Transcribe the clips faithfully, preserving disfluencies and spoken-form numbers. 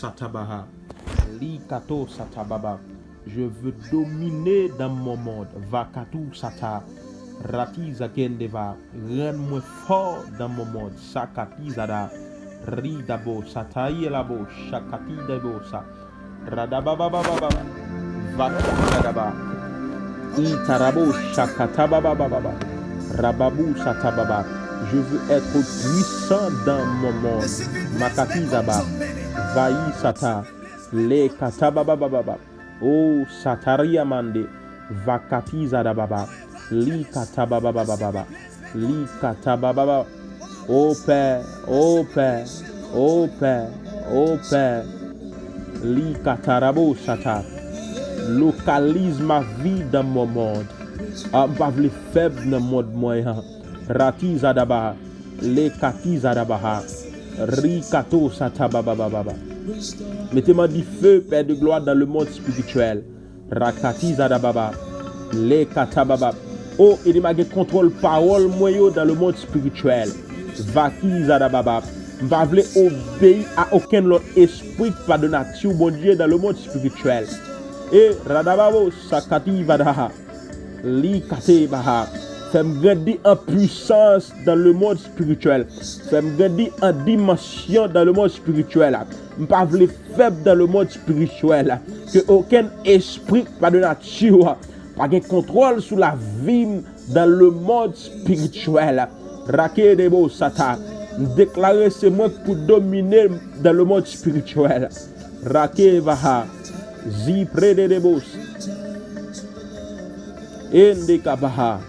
Satabaha. Likato satababa. Je veux dominer dans mon monde. Vakatou sata. Ratiza kendeva. Rann mwen fò dans mon monde. Sakatizada. Ridabo sataye labo. Shakatidabo sa. Radababababa. Vakadadaba. Itarabo shakatababababa. Rababu satababa. Je veux être puissant dans mon monde. Makatizaba. Vayi sata. Le katababababa. O satariamande. Vakatizadababa. Li katababababa. Li katabababa. O Pè, o Pè, o Pè, o Pè. Li katarabo sata. Localise ma vie dans mon monde. Ah, m pa vle fèb nan mond mwen an. Rati zadaba. Le kati zadabaha. Ri kato sata babababa. Mete m an dife, Pè de glwa, dans le monde spirituel. Rakati zadababa. Le katababa. O, ede m a gen kontwòl pawòl mwen yo dans le monde spirituel. Vaki zadababa. M pa vle obeyi a okenn lòt espri ki pa de nati Bondye dans le monde spirituel. E radababo sakati vadaha. Li kate baha. Fè m grandi an pwisans dans le monde spirituel. Fè m grandi an dimansyon dans le monde spirituel. M pa vle fèb dans le monde spirituel. Ke okenn espri pa de nati pa gen kontwòl sou lavi m dans le monde spirituel. Rake debo sata. M deklare se mwen ki pou domine dans le monde spirituel. Rake vaha. Zi prede debos. Ende kabaha.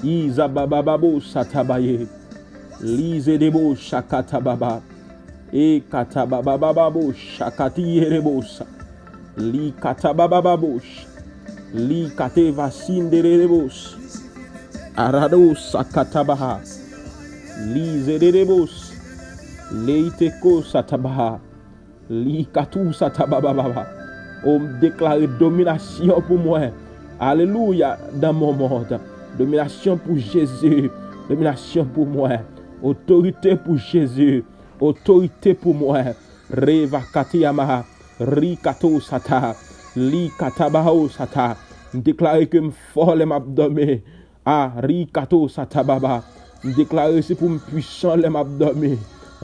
Iza babababo satabaye. Lize debo shakata baba. E kata babababo shakati yerebos. Li kata babababo. Li kate vasin derebos. Arado sakata baha. Lize debos. Leiteko satabaha. Li katou sa tabababa. O, m deklare dominasyon pou mwen. Alelouya, dans mon monde. Dominasyon pou Jezi. Dominasyon pou mwen. Otorite pou Jezi. Otorite pou mwen. Reva katiyama. Ri kato sata. Li katabaho sata. M deklare ke m fò lè m ap dòmi. A, ri kato satababa. M deklare se pou m pwisan lè m ap dòmi.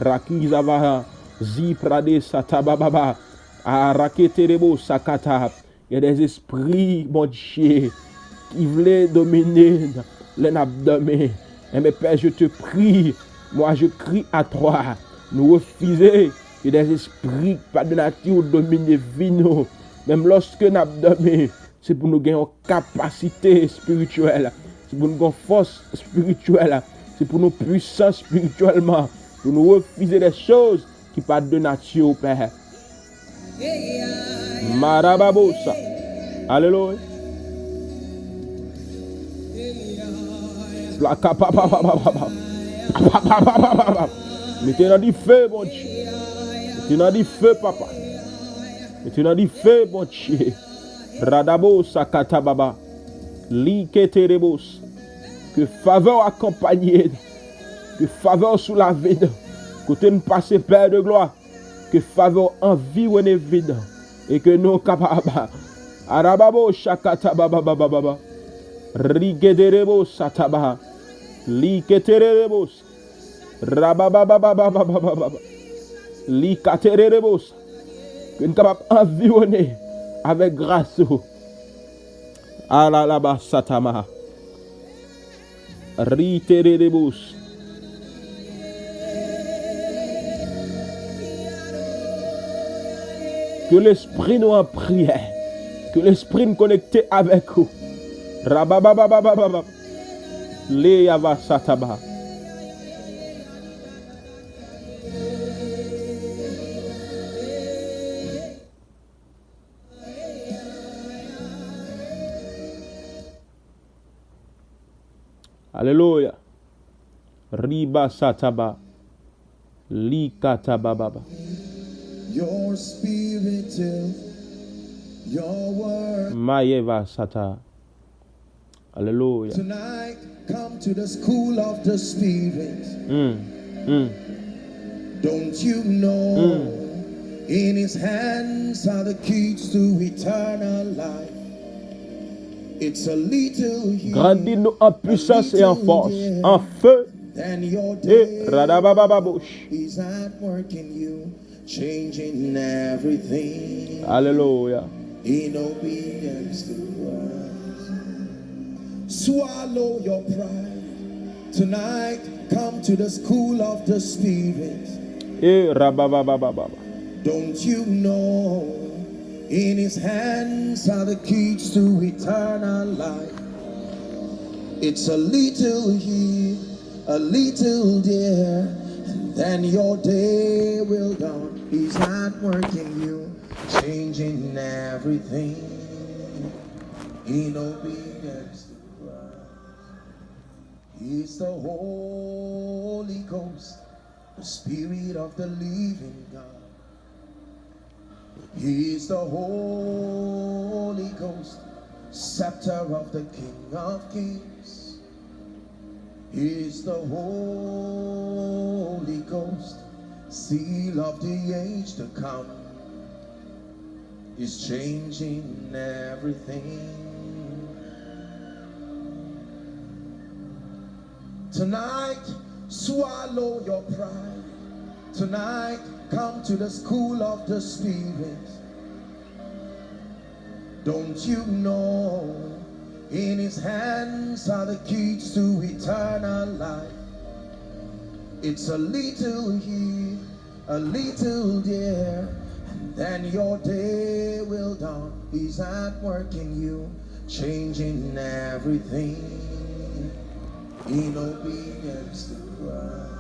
Raki zavaha. Zi prade satabababa. A, rakete debo sakata. Il y a des esprits, Bondye, ki vle domine n lè n ap dòmi. Enben, Pè, je te prie, moi, je crie à toi. Nou refize ke des esprits ki pa de nati domine vi nou. Menm lòske n ap dòmi, se pou nou gen yon kapasite espirityèl. Se pou nou gen fòs espirityèl. Se pou nou pwisan espirityèlman. Pou nou refize de choz ki pa de nati, Pè. Marababosa. Alelouya. Plaka papa papa papa. Papa papa papa. Mete nan dife, Bondye. Mete nan dife, papa. Mete nan dife, Bondye. Radabo sakata baba. Li keterebos. Ke favè w akonpanye n. Ke favè w sou lavi n. Kote n pase, Pè de glwa. Ke favè w anviwone vi n. E ke nou kapab. Arababo shakata baba baba baba. Rigeterebo sataba. Li keterebos. Rababababababababa. Li katerebos. Ke n kapab anviwone avèk gras ou. Alalaba satama. Riterebos. Ke lespri nou an priyè. Ke lespri n konekte avèk ou. Rababababababa. Leyava sataba. Alelouya. Riba sataba. Likata bababa. Your spirit till your word. Mayeva sata. Alelouya. Tonight, come to the school of the Spirit. Mm, mm. Don't you know in his hands are the keys to eternal life? It's a little here, grandi nou an pwisans e an fòs, an fe. Then your day is at work in you, changing everything. Alelouya. In obedience to Christ. Swallow your pride. Tonight, come to the school of the Spirit. E rabababababa. Don't you know in his hands are the keys to eternal life? It's a little here, a little there, and then your day will dawn. He's at work in you, changing everything in obedience to Christ. He's the Holy Ghost, the Spirit of the living God. He's the Holy Ghost, scepter of the King of Kings. He's the Holy Ghost, seal of the age to come. He's changing everything. Tonight, swallow your pride. Tonight, come to the school of the Spirit. Don't you know in his hands are the keys to eternal life? It's a little here, a little there, and then your day will dawn. He's at work in you, changing everything in obedience to Christ.